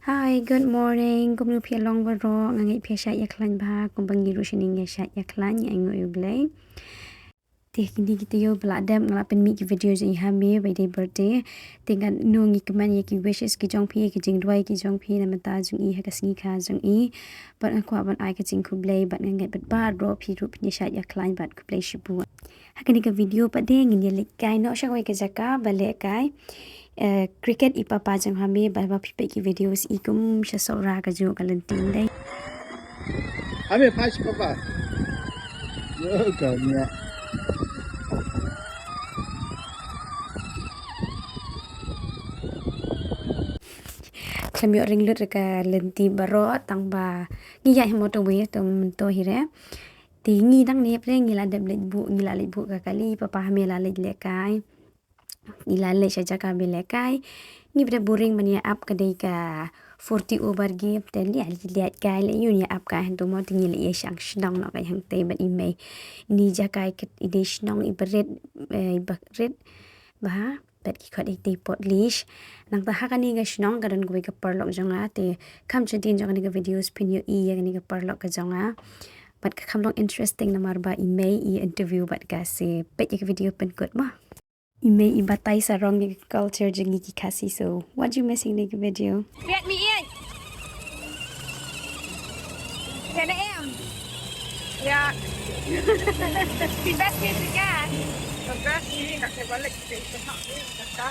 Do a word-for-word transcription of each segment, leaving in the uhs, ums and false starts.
Hi, good morning. Kumno phi long baroh? Nga ngeit phi shait ïa khlaiñ bha, kumba ngi ruh shane ngi shait ïa khlaiñ, ngi ainguh ïa U Blei. Te kine ki taïew ba la dep nga la pynmih ki video jong i ha me ba i dei birthday. Te nga nang kmen ïa ki wishes ki jong phi, ki jingduwai ki jong phi na bynta jong i ha ka sngi kha jong i. Bad nga kwah ban ai ka jingkhublei bad nga ngeit bad baroh phi ruh phin ïa shait ïa khlaiñ bad khublei shibun. Ha kane ka video pat de ngin ïa leit kai noh sha kawei ka jaka ba leh kai, eh, cricket i papa jong ha me, ba, ba phi peit ki videos i kum sha Sohra ka jong ka lynti ndai. Ha me, phai sha papa. Yo, ka nia. Khlem ïoh ring lut re ka lynti baroh tang ba ngi ïaid ha motorway to mynta hi re. Te ngi dang nep re ngi la dep leit buh, ngi la leit buh ka kali, papa ha me la leit leh kai. Ngi la leit sha jaka ba leh kai. Ngi bret boring ban ïa ap ka dei ka forty over game te ngi la leit kai leh ïa ap ka hangto mo te ngi la ïa shang shnong noh ka hangtei bad i mei. Ni jaka i dei shnong i barit, eh, i barit bha. Bad ki khot ïa i te Port Lish. Nangta ha kane ka shnong ka don kawei ka paralok jong nga te kham shen tin jong kane ka videos phin ïohi ïa kane ka paralok ka jong nga. Bad ka kham long interesting namar ba i mei i interview bad ka, se peit ïa ka video pynkut mo. I mei i batai sarong ïa ka culture jong ngi ki Khasi, so watch ïa kane ka video. Wait me in. Ten a m. Yeah. The best way to get. The best way to get balik kita tak kita.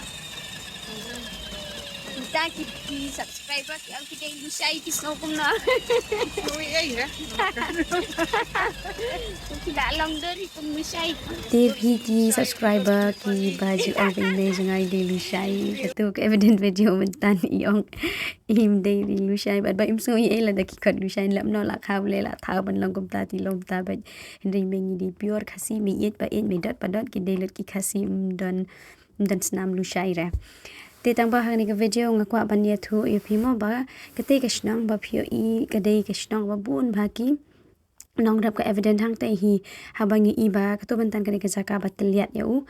Kita ki, ki subscriber ki, ki dei Lushai ki snow kumno. Ui, eh, ya. Ki dah long dor ki kum Lushai. Te phi ki subscriber ki ba ju ong ba i mei jong nga i dei Lushai. Katu ka evident video mynta i ong. Im dei ri Lushai bad ba im sngew ei ei lada ki khot Lushai lem no la khaw le la thaw ban long kumta ti long ta bad hynrei me ngi dei pure Khasi, me ïeit ba ïeit, me dot pa dot, ki dei lut ki Khasi, ym don, ym don snam Lushai re. Te tang ba ha kane ka video nga kwah ban ïathuh ïa phi mo ba kata ka shnong ba phi ïohi ka dei ka shnong ba bun bha ki nongrep ka evident hangta hi, haba ngi i ba kato mynta kane ka jaka ba tylliat ïa u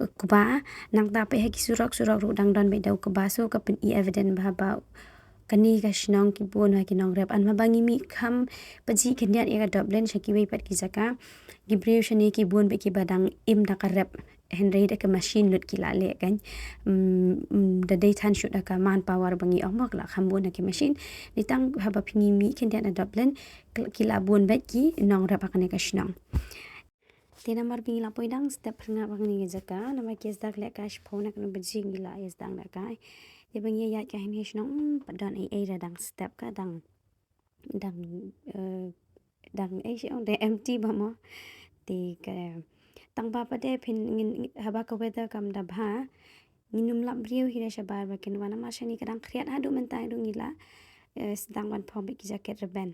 kba, nangta peit ha ki surok, surok ruh dang don beit da u kba, so ka pyni evident ba haba kane ka shnong ki bun ha ki nongrep. An haba ngi mih kham pajih khyndiat ïa ka Dublin sha kiwei pat ki jaka, ki briew shane ki bun beit kiba dang im da ka rep. Hynrei da ka machine lut ki la leh kan. Mm, mm, da dei than shu da ka manpower ba ngi ong mo ka la kham bun da ki machine. Ni tang haba phi ngi mih khyndiat na Dublin, ki la bun beit ki nongrep ha kane ka shnong. Te namar ba ngi la poi dang step pyrngap ha kane ka jaka, namar ki sdang leh kai shiphew na kano baje ngi la ïa sdang da kai. Te ba ngi ïaid kai ha kane ka shnong, mm, pat don ei ei da dang step ka dang dang, eh, dang, eh, shi ong dang empty ba mo. Te ka tang ba pat de phin ngin, haba ka weather kam da bha, ngin ym lap briew hi da shabar ba kin wan namar shane ka dang khriat haduh mynta haduh ngi la, eh, sdang ban phong beit ki jacket rben.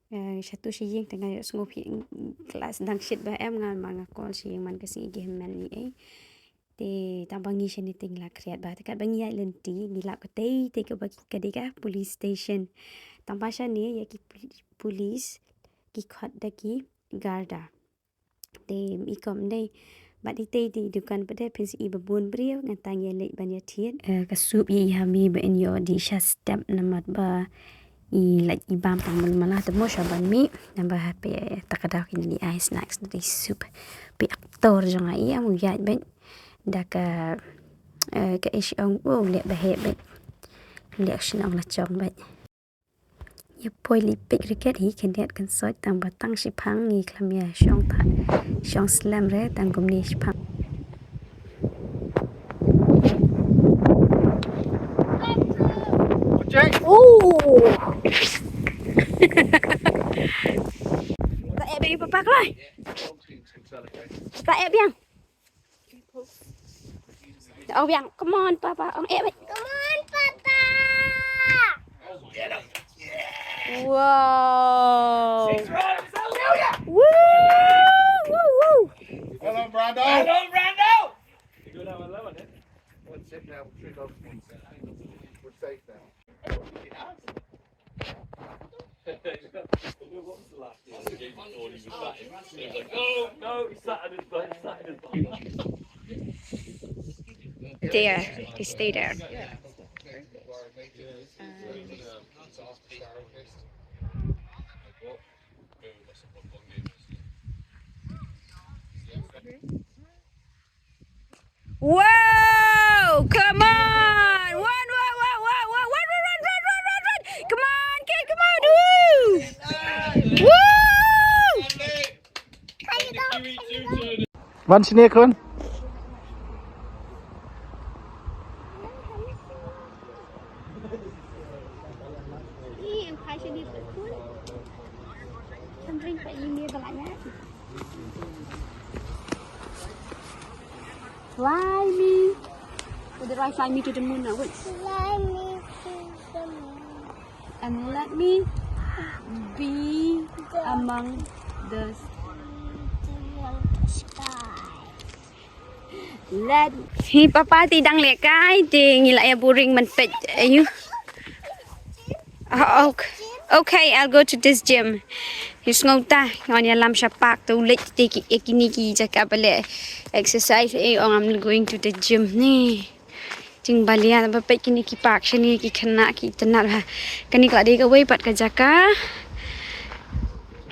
Eh, shatu sha ïing te nga ïohsngew phi, mm, ka la sdang shit ba em nga ma nga call sha ïing man ka sngi ki hynmen ni ei. Te tang ba ngi shane te ngi la khriat ba te katba ngi ïaid lynti ngi lap katei te kaba ka dei ka police station. Tang ba shane ïa ki puli-, police ki khot da ki Garda. Te i kom dei bad itei te i dukan pat de phin sa i ba bun briew ngan tang ïa leit ban ïa thied. Eh, ka sup ïa i ha mi ba in ïoh di sha step namar ba i lait i bam tang mala mala te mo sha ban mih. Naba ha peit ta ka daw kine di ai snacks na di sup. Peit aktor jong nga i am u ïaid beit da ka, eh, ka ish ong u leh ba heh beit. Leh shnong la chong beit. Ïa poi lipik riket hi khyndiat kan soi tang ba tang shiphang ngi khlem ïa shong tha. Shong slem re tang kumne shiphang. Check. Oh. Ta ep biang papa kloi. Ta ep biang. Oh biang. Come on papa. Ong ep. Come on papa. Wow. Woo, woo, woo. Well done, Brando. Well done, Brando. We're safe now. We're safe now. There, they stay there. Um, Wow! Come on! Run, run, run, run, run, run, run, run, run, run! Come on, kid, come on! Woo! Woo! Wan shane, khun. Fly me. Would the right fly me to the moon now? Wait. Fly me to the moon. And let me be among the stars. Let hi papa te dang lehkai te ngi la ïa boring mynta ayu. Ah, ok. Okay, I'll go to this gym. Ïa sngewta ngan ïalam sha park te u leit te ki, ïa kine ki jaka ba leh exercise, eh, ong I'm going to the gym ne. Jingbalia ba peit kine ki park shane ki khynnah ki itynnad bha. Kane ka la dei kawei pat ka jaka.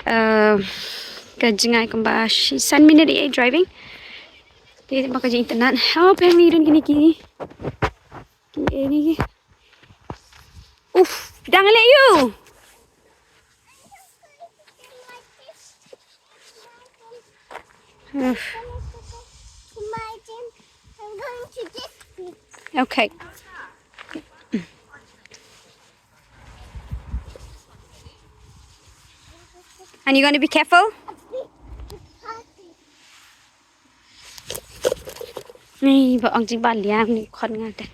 Eh, ka jngai kumba shi san minit ïa driving. Te ba ka jingitynnad. Oh, peng ni don kine ki. Ki eri. Uf, dang leh ïu. Uf. Okay. And you're going to be careful? Ni ba ong jingbalia ni khon nga te.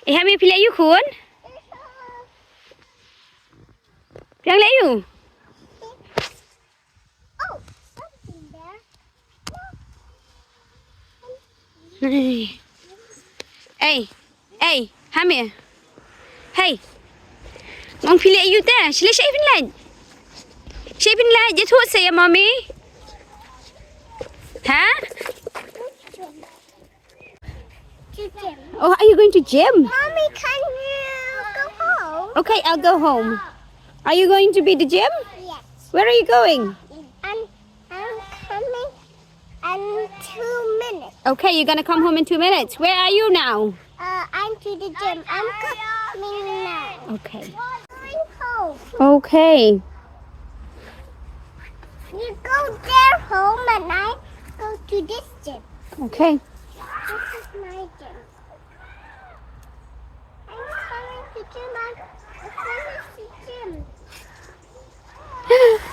Eh, ha me phi leh ïu khun? Phi dang leh ïu? Ei. Ei, ha me. Hei. Ngong phi leh ïu te? Shle sha phin leh. Sha phin leh, jathu se ya mommy. Ha? To gym. Oh, are you going to gym? Mommy, can you go home? Okay, I'll go home. Are you going to be the gym? Yes. Where are you going? I'm, I'm coming in two minutes. Okay, you're gonna come home in two minutes. Where are you now? Uh, I'm to the gym. I'm coming now. Okay. Going home. Okay. You go there home and I go to this gym. Okay. This is my gym. I'm coming to gym. I'm coming to gym.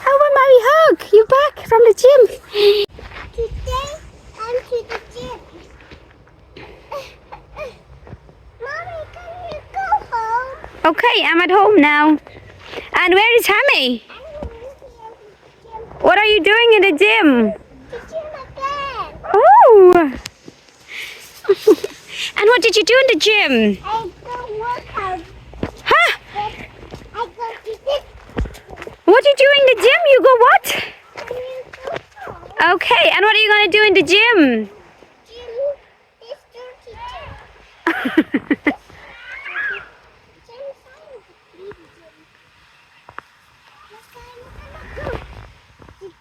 How about mommy hug? You back from the gym? Today I'm to the gym. Mommy, can you go home? Okay, I'm at home now. And where is Hami? I'm here. What are you doing in the gym? The gym again. Oh. And what did you do in the gym? I go workout. Huh? I go to this. What do you do in the gym? You go what? I go home. Okay, and what are you gonna do in the gym? Gym is dirty gym.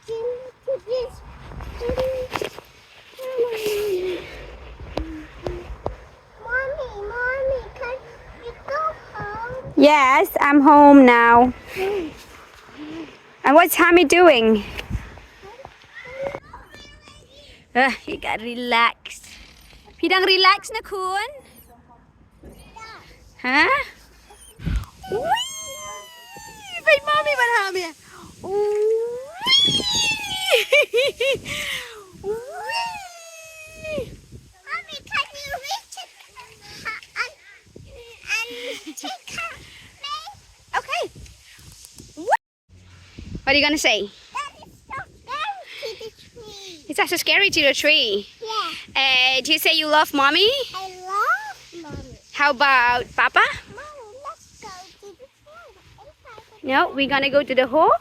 Gym is dirty gym. Yes, I'm home now. And what's Hami doing? Uh, he got relaxed. Phi dang relax na khun? Ha? Wee! Peit mommy ban ha me. Wee! Wee! Mommy, can you reach it and, and take care of me? Okay. What are you gonna say? That is so scary to the tree. Is that so scary to the tree? Yeah. Uh, do you say you love mommy? I love mommy. How about papa? Mommy, let's go to the tree. No, we're gonna go to the hotel.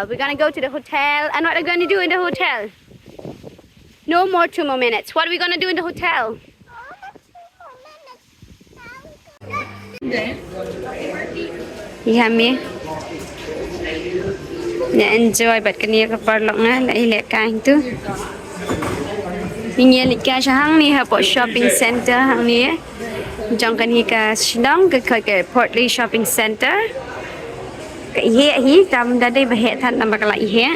We're gonna go to the hotel. And what are we gonna do in the hotel? No more two more minutes. What are we gonna do in the hotel? Oh, that's two more minutes. Now we go. Ïa me. Nga enjoy bad kane ka paralok nga la i leh ka tu. Ngi ïa leit ka sha hangne hapoh shopping center hangne. Jong kane ka shnong ka ka ka Portlea Shopping Center. Ka ïa hi tam da dei ba heh tan, tam ba ka la ïa.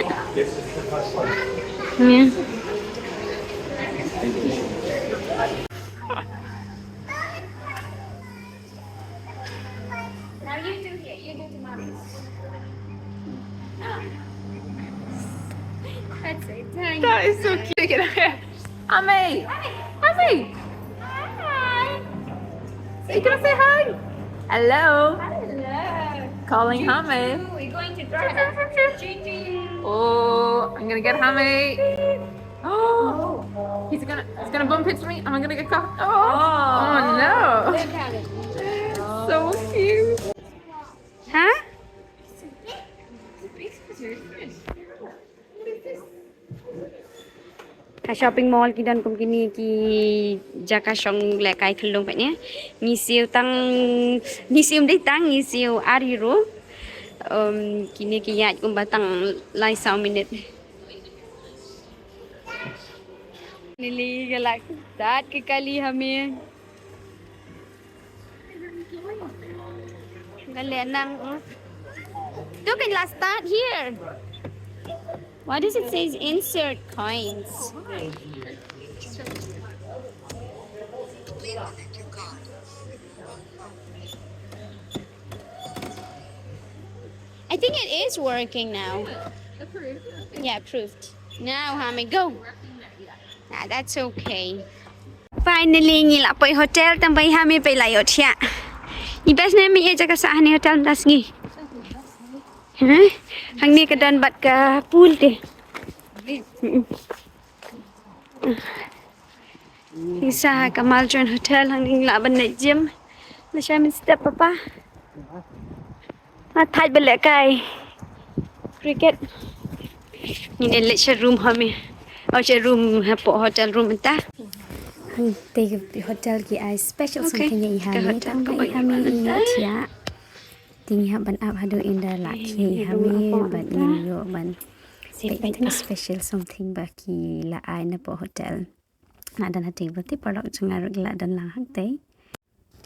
Hmm. Now you do here. You do to mommy. That's it. Thank you. That is so cute. Look at her. Ami. Ami. Hi. Are you gonna say hi? Hello. Hello. Calling Hame. We're going to try. Oh, I'm gonna get Hame. Oh, he's gonna, he's gonna bump into me. Am I gonna get caught? Oh, oh no. So cute. Huh? Ha shopping mall ki don kum kine ki jaka shong lehkai khyllung pat ne. Ngi siew tang, ngi siew dei tang, ngi siew ar euro. Um, kine ki ïaid kumba tang lai saw minit. Lily ka la start ka kali ha me. Ka leh nang, oh. Tu kan la start here. Why does it says insert coins? I think it is working now. Approved. Yeah, approved. Now, ha me go. Ah, that's okay. Finally, ngi la poi hotel, tang bai ha me pai la ïoh thiah. I best ne mi e jaka sa hani hotel das ngi. Heh? Hangne ka don bad ka pool te. Mm-mm. Ngi sa ha ka Maldron Hotel hangne ngi lah ban leit gym. La shai mynstep papa. Nga thait ba lehkai cricket. Ngin leit sha room ha me. Oh, sha room hapoh hotel room mynta. Hangtei ka hotel ki ai special something ïa i ha me. Tang ba i ha me i ïoh thiah. Te ngi hap ban ap haduh ynda la thiah i ha me bad ngin ïoh ban peit tang special something ba ki la ai napoh hotel. La don ha table te paralok jong nga ruh ki la don lang hangtei.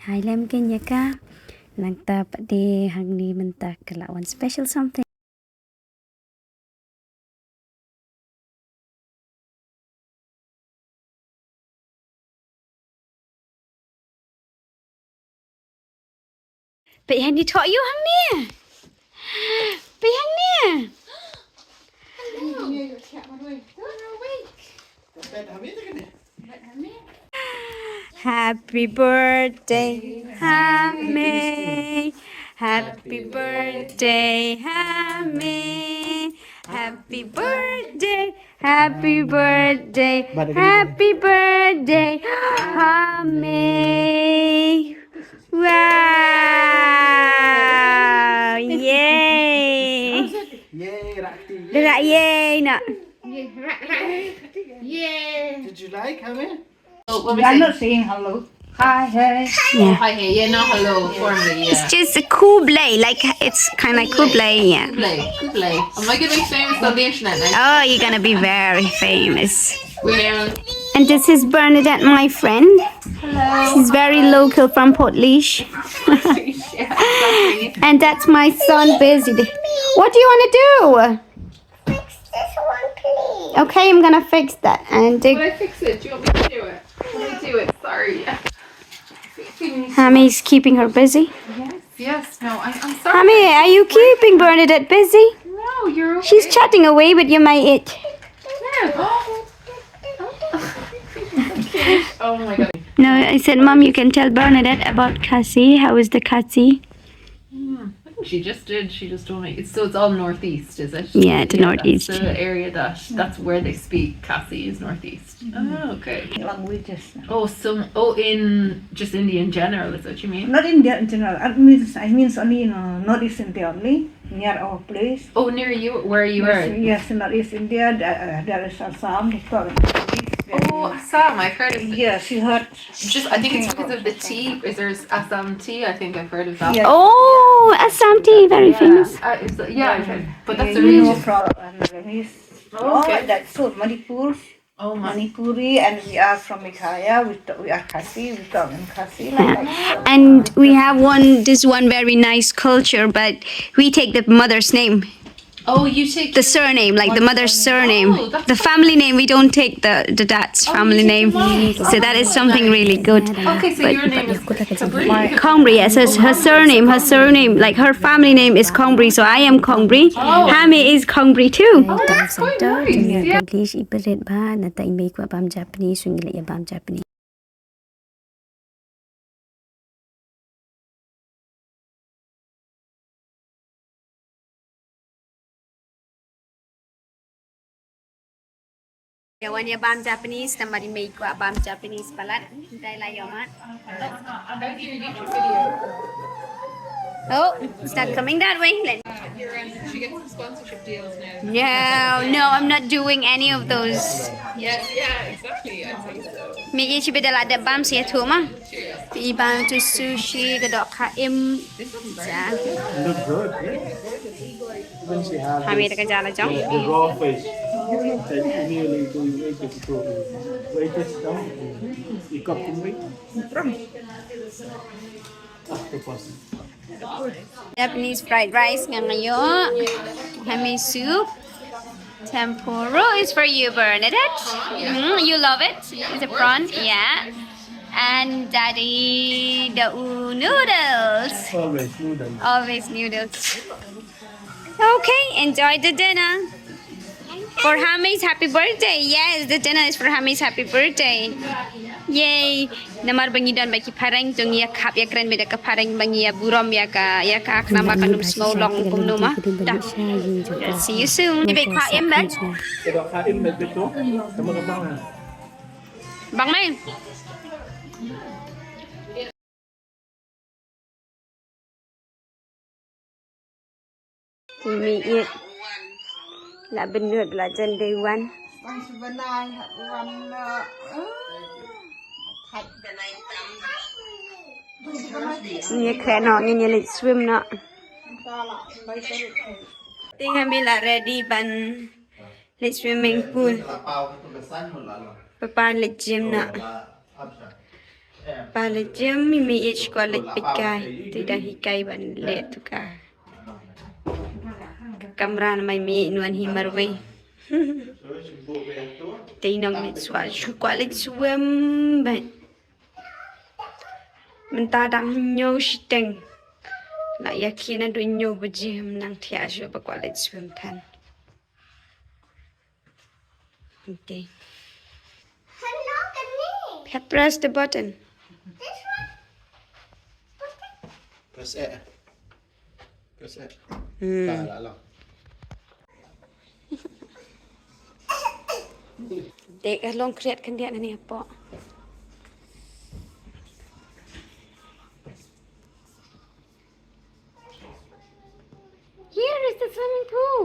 Hai lem kein ïa ka. Nangta pat de hangne mynta ka la wan special something. Peit hangne, thoh ïa u hangne. Peit hangne. Hello. You're awake. Happy birthday, ha me. Happy birthday, ha me. Happy birthday, happy birthday, happy birthday, ha me. Wow! Yay! Yay, Rakti. Yay, Rakti, no. Yay. Did you like, Hame? Oh, what was I'm it? Not saying hello. Hi, hey. Yeah. Oh, hi, hey. Yeah, no, hello, formally, yeah. It's just a Kublai, like, it's kinda Kublai, yeah. Kublai, Kublai. Am I gonna be famous on the internet now? Oh, you're gonna be very famous. Well. And this is Bernadette, my friend. Hello. She's very local from Portlaoise. Yeah, exactly. And that's my son, Busy. What do you wanna do? Fix this one, please. Okay, I'm gonna fix that. And dig. Will I fix it? Do you want me to do it? Will I do it? Sorry. Hame's keeping her busy. Yes, yes. No, I'm, I'm sorry. Hame, are you keeping Bernadette busy? No, you're okay. She's chatting away with you, my it. Yeah. Oh my God. No, I said, Mom, you can tell Bernadette about Khasi. How is the Khasi? Hmm. I think she just did. She just told me. It's, so it's all northeast, is it? Yeah, it's northeast. That's the area that, that's where they speak Khasi, is northeast. Mm-hmm. Oh, okay. Languages. Oh, so, oh, in just India in general, is what you mean? Not India in general. I mean, I mean only in, uh, northeast India only, near our place. Oh, near you, where you are? Yes, yes, northeast India. There, uh, there is Assam. They talk English. Oh, Oh, Assam, I've heard of it. Yeah, she heard. Just, I think it's because of the tea. Is there Assam tea? I think I've heard of that. Yeah. Oh, Assam tea, very famous. Uh, it's, yeah, I've heard. But that's a You know, region. From uh, Lebanese. Oh, okay. That's so Manipur. Oh my. Manipuri, and we are from Meghalaya. We, t- we are Khasi. We talk in Khasi like that. And we have one, this one very nice culture, but we take the mother's name, Oh, you take the surname, like the mother's surname. Oh, that's The family name, we don't take the, the dad's family name. So that is something really good. Okay, so your name is Kabri. Kongri, yes, her, her surname, her surname, like her family name is Kongri, so I am Kongri. Hami is Kongri too. Oh, that's quite nice. Yeah. English i peret ba na ta i mei kwah bam Japanese, so ngi la ïa bam Japanese. Ïa wan ïa bam Japanese, namar i mei kwah bam Japanese palat. Dai la ïomat. Oh, it's not coming that way. Let You're in, she gets the sponsorship deals now. No, no, I'm not doing any of those. Yes, yeah, exactly. I think so. Mi i chi bida la de bam si tu ma. I bam tu sushi ka dok ka im. This one's Ja. very Look good, yeah. Even she has Kami this, ka jala jong. the, the raw fish. That immediately going into the protein. Wait, it's down. You got kumri? Octopus. Japanese fried rice nga nga ïoh. Hami soup. Tempura is for you, Bernadette. Mm, you love it. It's a prawn, yeah. And daddy, the noodles. Always noodles. Always noodles. Okay, enjoy the dinner. For Hami's happy birthday. Yes, the dinner is for Hami's happy birthday. Yay. Namar ba ngi don ba ki phareng, to ngi ïa khap ïa kren bad ka phareng ba ngi ïa burom ïa ka, ïa ka khnang ba kan ym sngew long kumno ma. Da. See you soon. Ni bad kha im bad. Kado ka im bad tu. Tama ka bang. Bang mai. Ti mi it. La benut la jan day one. Bang sebenai hak wan na. Ni kre no, ni ni leit swim no. Ting hami la ready ban leit swimming pool. Papa leit gym no. Pa leit gym, mi mi ich ko leit pikai. Ti da hikai ban leit tu ka. Ka kamra na mai mi nuan hi marwei. Te i nong ni swa shu kwah leit swim bad. Mynta dang hynñiew shiteng. La ïa ki na du hynñiew baje, ym nang thiah shuh ba kwah leit swim than. Okay. Hep press the button. Press A. Press A. Hmm. Ah, la, la. Dek ka long kriat kan dia ngani apo. Here is the swimming pool.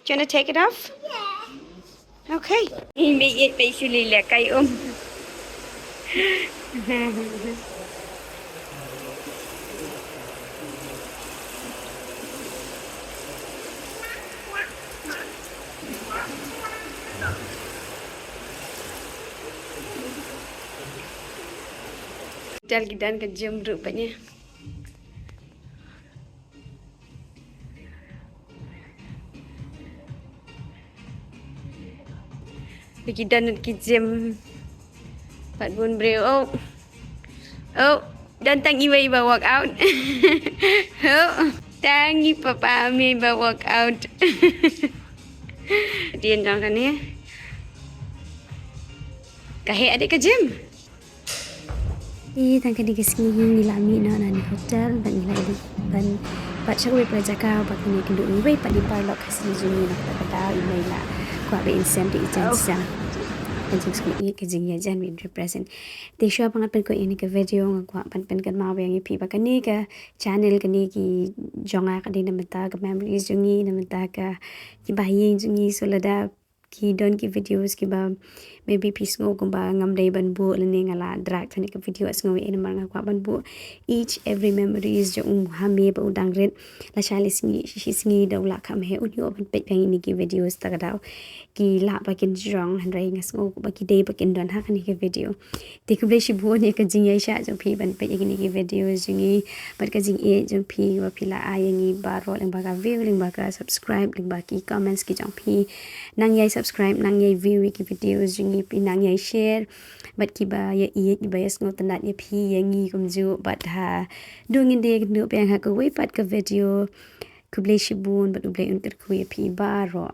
Do you want to take it off? Yeah. Okay. Ini it basically like I um. Dal ki dan ka gym ruh ba nia. Ki don ki gym. Pat bun briew. Oh. Oh. Don tang iwei ba workout. Oh. Tang i papa mi ba workout. Dien dong kane. Ka he adik ka gym. Ïa tang kane ka sngi ngi la mih noh na ni hotel bad ngi la ïa ban pat sha kawei pat jaka ba kane ka duh ngi wei pat i paralok ka sngi jong ngi na kata ka daw i mei la kwah ba in sem te i jan sem. Ka jingsngew ïa ka jingïajan ba in represent. Te shuwa ba ngan pynkut ïa kane ka video nga kwah ban pynkynmaw ïa ngi phi ba kane ka channel kane ki jong nga ka dei na bynta ka memories jong ngi na bynta ka ki bahaïing jong ngi so lada Ki don ki videos kiba maybe phi sngew kumba ngam dei ban buh lane nga la drag kane ka video, sngew ïa namar nga kwah ban buh each every memories jong u ha me ba u dang rit. Lashai lai sngi shi sngi da u la kham he un ïoh ban peit biang ïa kine ki videos, ta ka daw ki lah ba kin jrong, hynrei nga sngew ba ki dei ba kin don ha kane ka video. Te khublei shibun ïa ka jingïaishah jong phi ban peit ïa kine ki videos jong ngi bad ka jingïeit jong phi ba phi la ai ïa ngi baroh lyngba ka view, lyngba ka subscribe, lyngba ki comments ki jong phi. Nang ïai subscribe, nang ïai view ïa ki videos jong ngi, phi nang ïai share bad kiba ïa ïeit, kiba ïa sngewtynnat ïa phi ïa ngi kumjuh. Bad haduh ngin da ïakynduh biang ha kawei pat ka video, khublei shibun bad U Blei un kyrkhu ïa phi baroh.